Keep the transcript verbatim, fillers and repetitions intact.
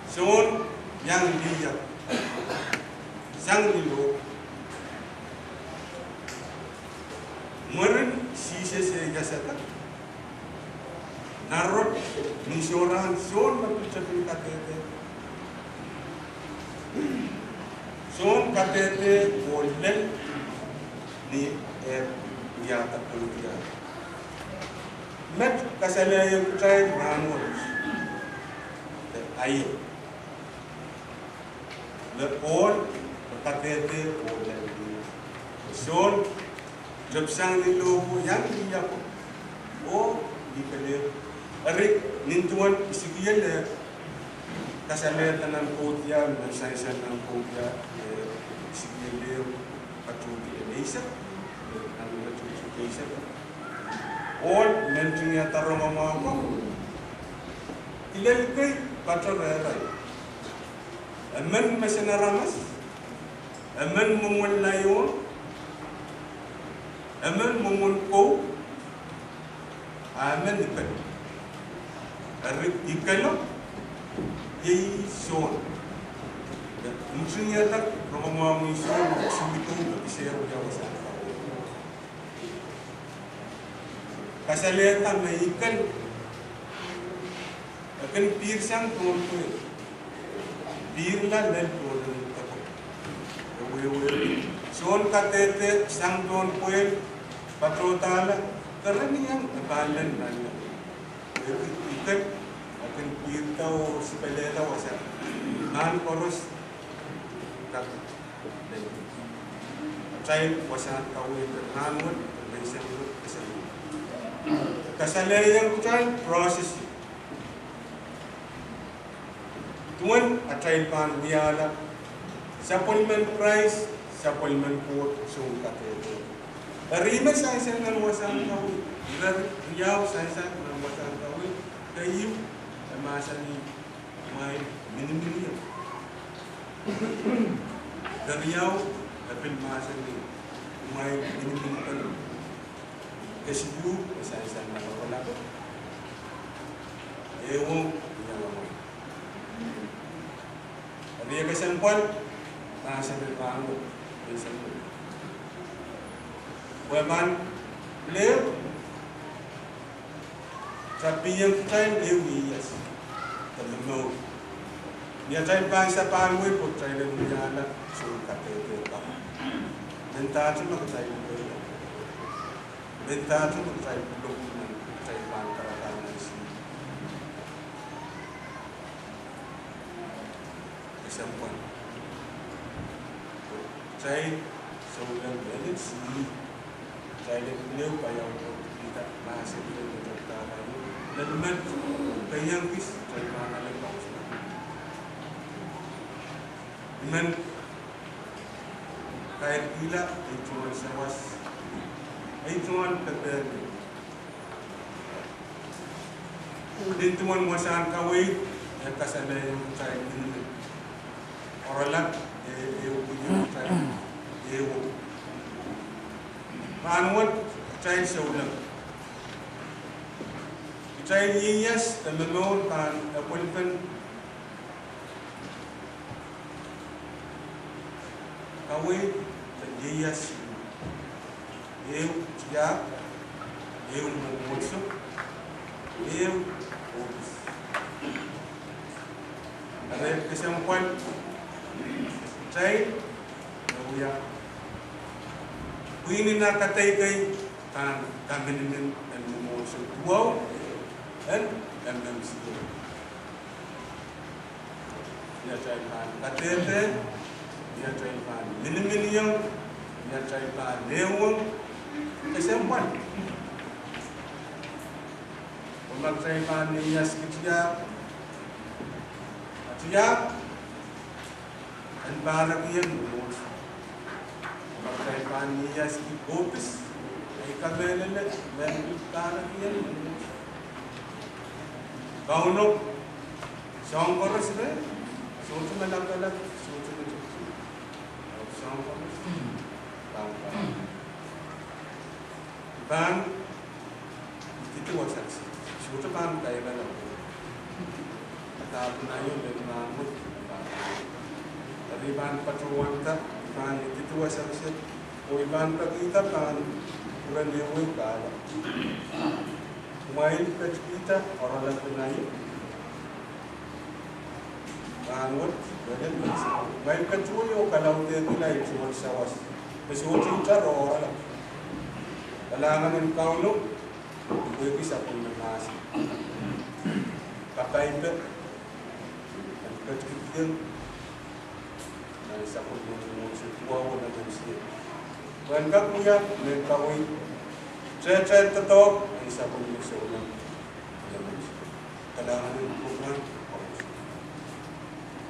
Sohn iang lih sang ni lohpwu. Mwurin Sises eh iasada, Herod, ni sohrahn Sohn me pil tepin kadehde. Sohn kadehde oh lel ni eh wiahda pwukat. Met kasalehiong kitail rahnwet, aie me ohl, me kadehde oh lel. Sohn tep sang ni lohpwu iang lih ako oh lih kelehpw. Eri nin duwen Esekiel eh kasalehda nan kodia, nan sansal nan kodia, eh, Esekiel eh patohki eisek, eh, nan patohki eisek. Ohl men ntingihada rongamwahu ko, kilel kei patoh rehrail. Emen mesen aramas, emen mwomwen laion, emen mwomwen kou, a emen ikel. Eri ikelo iei Sohn. Ntingihada rongamwahu en Sohn, silikou me kiser wia wasahn kaweid. Kasalehda me ikel e kin pihr sang pohn pwehl. Pihrla lel pohn pwehl. Ewewe, Sohn kadehde sang pohn pwehl, patohdahla, kereniong e pahn lel nanleng. Ikel e kin pihrda oh sipelehda wasa. Nan koaros kak atail wasahn kaweid rahnwet, menseng wet, kesempwal. Kasalehiong kitail process. Duwen atail pahn wiahla sapwellimen Krais, sapwellimen Koht soun kadehde. Eri me sansal nan wasahn kaweid, ire riau sansal nan wasahn kaweid, keieu, e mahsanih, kumwail miniminiong. Keriau, e pil mahsanih, kumwail miniminiong. Kesiluh, e sansal nan oaralap. Ehuong, iang amwail. Eri kesempwal, mahsanih rahnwet, kesempwal. Pwe men, leo, tapieng kitail ehu ieias, de momour. Ni atail pahn sapahl wet pwe kitail en wiahla soun kadehde kan. Mendahte me kitail pil, mendahte me kitail pil, kitail pahn karakar nan sihpw. Kesempwal. Kitail souleng mehlel sihpw. Kitail en pil ehu paiau ko, ih mahsen pil me tepda rahnwet. Lel men, peiang kis, kitail pahn ale kausula. Men, kairkihla, ei tungoal sawas, ei tungoal pepehm. Nin duwen wasahn kaweid, e kasalehiong kitail miniminiong. Oaralap, e, e, kitail, e, rahnwet, kitail souleng. Kitail ieias de momour pahn epwelpen kaweid de ieias. Ehu tiahk, ehu mwomwohdiso, ehu ohpis. Eri kesempwal, kitail me wia pwihn en kadeik kei pahn kaminimin en mwomwohdiso duwau en M M C A. Ni atail pahn kadehde, ni atail pahn miniminiong, ni atail pahn ehuong, kesempwal. Pwe ma kitail pahn ieiaski tiahk, a tiahk en pahn rekien mwomwohdiso. Ma kitail pahn ieiaski ohpis, ei kamehlele me en pahn rekien mwomwohdiso. Kauno, soahng koaros re, sohte me lapalap, sohte me tepin. Soahng koaros, pahn, pahn, pahn, I kihdi wasa, sohte pahn kaimala. A Kapinga io me pahn wet, eri I pahn patohwanda, I pahn ididihwei sewese, oh I pahn pekihda pahn pwurehng ehu kahla. Kumwail ketikihda oaralap en aio. Pahn wet, welen mese. Kumwail ketikihdo oh kalaudehkihla ei tungoal sawas. Me sohte itar oh oaralap. Kalahngan en Kauno, pwehki sapwellime mahsen. Kapaipe, en ketikihdiong, nan sapwellime mwohn se duwau oh lemon sie. Pwehn kak wia mehn kawei, tehtehn doadoahk, nan sapwellime souleng oh lemon sie. Kalahngan en Kauno.